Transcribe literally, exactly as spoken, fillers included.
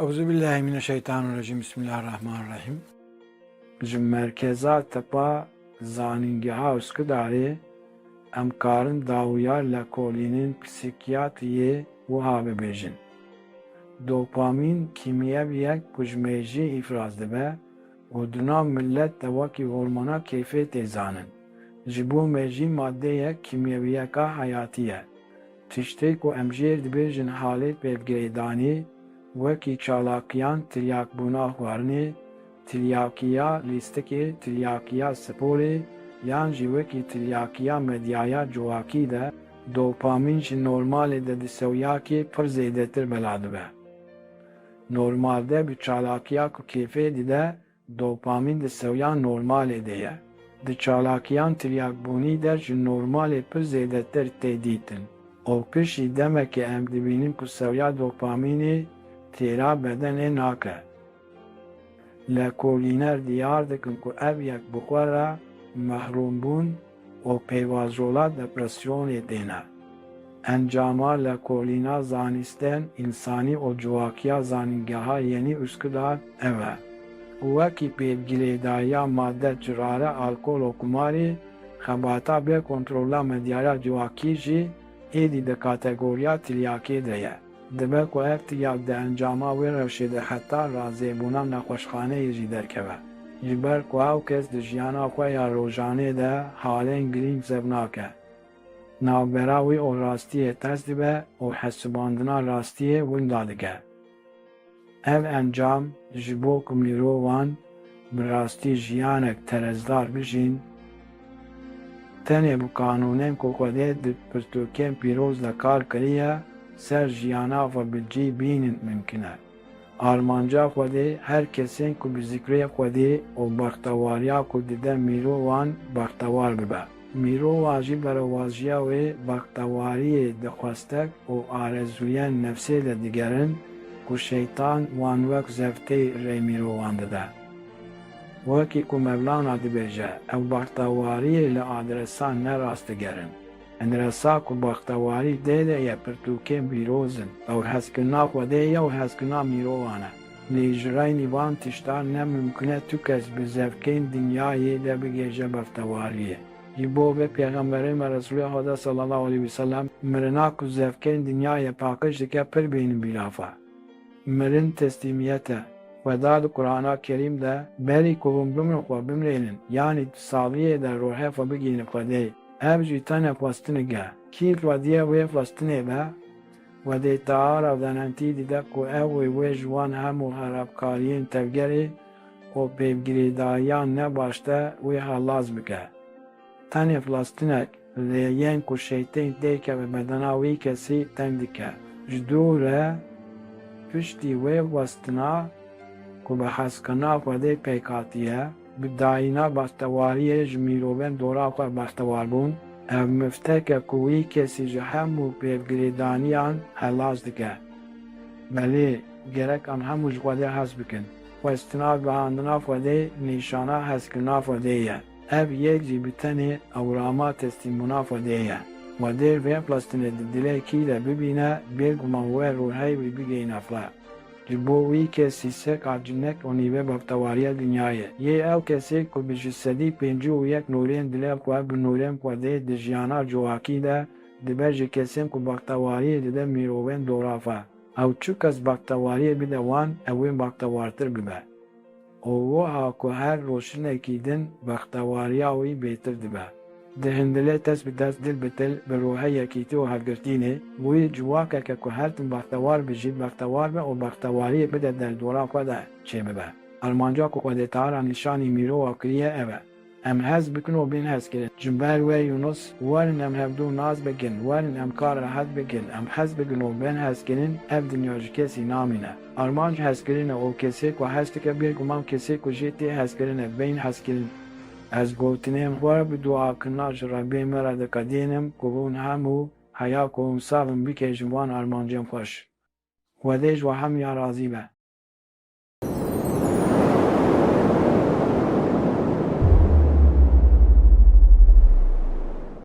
Euzubillahimineşşeytanirracim. Bismillahirrahmanirrahim. Ji merkeza tepa zanîngeha Üsküdarê em karin dawiya lêkolînên psîkiyatriyê wiha bibêjin. Dopamîn kîmyewiyek ku ji mêjiyê îfraz dibe û di nav milet de wekî hormona keyfê tê zanin. Ji bo mêjî madeyek kîmyewiyeka heyatî ye. Tiştê ku em jêr dibêjin halê pêvgirêdanî, wekî çalakiyan tiryakbûna xwarinê, tiryakiya lîstikê, tiryakiya sporê yan jî wekî tiryakiya medyaya civakî de dopamîn ji normalê de di sewiyakê pir zêdetir bela dibe. Normalde bi çalakiya ku kêfê dide, dopamîn di sewiya normalê de ye. Di çalakiyan tiryakbûnî de ji normalê pir zêdetir tê dîtin. Û piştî demekê em dibînin ku sewiya dopamînê têra bedenê nake. Lêkolîner diyar dikin ku ev yek bi xwe re mehrûmbûn û peyvajola depresyonê têne. Encama lêkolîna zanîstên însanî û ciwakiya Zanîngeha Yenî Üsküdar ev e. Wekî pêvgirêdariya made, curare, alkol û kumarê, xebata bê kontrola medyaya civakî jî êdî di kategoriya tiryakê de ye. Dibe ku ev tiryak di encama wê rewşê de heta razêbûna nexweşxaneyê jî derkeve. Ji ber ku ew kes di jiyana xwe ya rojanê de halên girîng zev nake. Navbera wî û rastiyê ters dibe û hesibandina rastiyê winda dike. Ev encam ji bo ku mirovan bi rastî jiyanek terezdar bijîn, tenê bi qanûnên ku Xwedê di pirtûkên pîroz de kar kiriye ser jiyana xwe bi cî bînin mimkin e. Armanca Xwedê her kesên ku bi zikrê Xwedê û bextewariya ku dide mirovan bextewar bibe. Mirova jî berewajiya wê bextewariyê di xwestek û arezûyên nefsê de digerin ku şeytan wan wek zevtê rê mirovan dide. Wekî ku Mevlana dibêje, ew bextewariyê li adresa ne rast digerin. Adresa ku bextewarî tê de ye pirtûkên pîroz in. Ew hezkirina Xwedê ye û hezkirina mirovan e. Lê ji reynî van tiştan ne mimkun e tu kes bi zevkên dinyayê de bigihêje bextewariyê. Ji bo vê Pêxemberê me Resûlê Xweda sallallahu aleyhi ve sellem mirina ku zevkên dinyayê paqij dike pir bêhnibîra xwe. Mirin teslîmiyet e. Xweda di Qur'ana Kerîm de berî ku hûn bimirin xwe bimrênin, yanî di saviyê de ruhê xwe bigihînin Xwedê. Ev jî tenê xwestinek e. Kî Xwediyê wê xwestinê be, Xwedê Teala denentî dide ku ew ê wê ji wan hemû xerabkariyên tevgerê û pêvgirêdariyan ne baş de wê xelas bike. Tenê xilastinek, lê yên ku şeytên têkeve bedena wî kesî teng dike. Ji dû re piştî wê xwestina ku bi hezkirina Xwedê pêk hatiye, bi dayîna bextewariyê ji mirovên dora xwe bextewar bûn, ev miftek e ku wî kesî ji hemû pêvgirêdaniyan xelas dike. Belê, gerek em hemû ji Xwedê hez bikin. Xwestina gihandina Xwedê nîşana hezkirina Xwedê ye. Ev yek jî bi tenê ewrama teslîmbûna Xwedê ye. Xwedê vê xwestinê di dilê kî de bibîne, bêguman wê ruhê wî bigihîne xwe. Ji bo wî kesî seka cinek û nîve bextewariya dinyayê. Yê ew kesê ku bi ji sedî pêncî û yek nûrên dilê xwe bi nûrên Xwedê di jiyana civakî de dibe ji kesên ku bextewariyê dide mirovên dora xwe. Ew çi kes bextewariyê bide wan, ew ê bextewartir bibe. Û wiha ku her roşinekî din bextewariya wî bêtir dibe. Di hin dilê dest bi dest, dil bi dil, bi ruhê yekîtî û hevgirtînê, wî civakeke ku her tim bextewar bijî, bextewar be û bextewariyê bide derdora xwe de çêbibe. Armanca ku Xwedê Teala nîşanî mirova kiriye ev e. Em hez bikin û bên hezkirin. Ji ber wê Yunus, werin em hevdû nas bikin, werin em kar rehet bikin, em hez bikin û bên hezkirin, ev dinya ji kesî namîne. Armanc hezkirin e û kesê ku hez dike bêguman kesê ku jê tê hezkirin e, bên hezkirin. Ez gotinên xwe bi duakirina ji Rebbê me re diqedînim ku hûn hemû heya ku hûn sax bin bikê ji van armancên xweş. Xwedê ji we hemiyan razî be.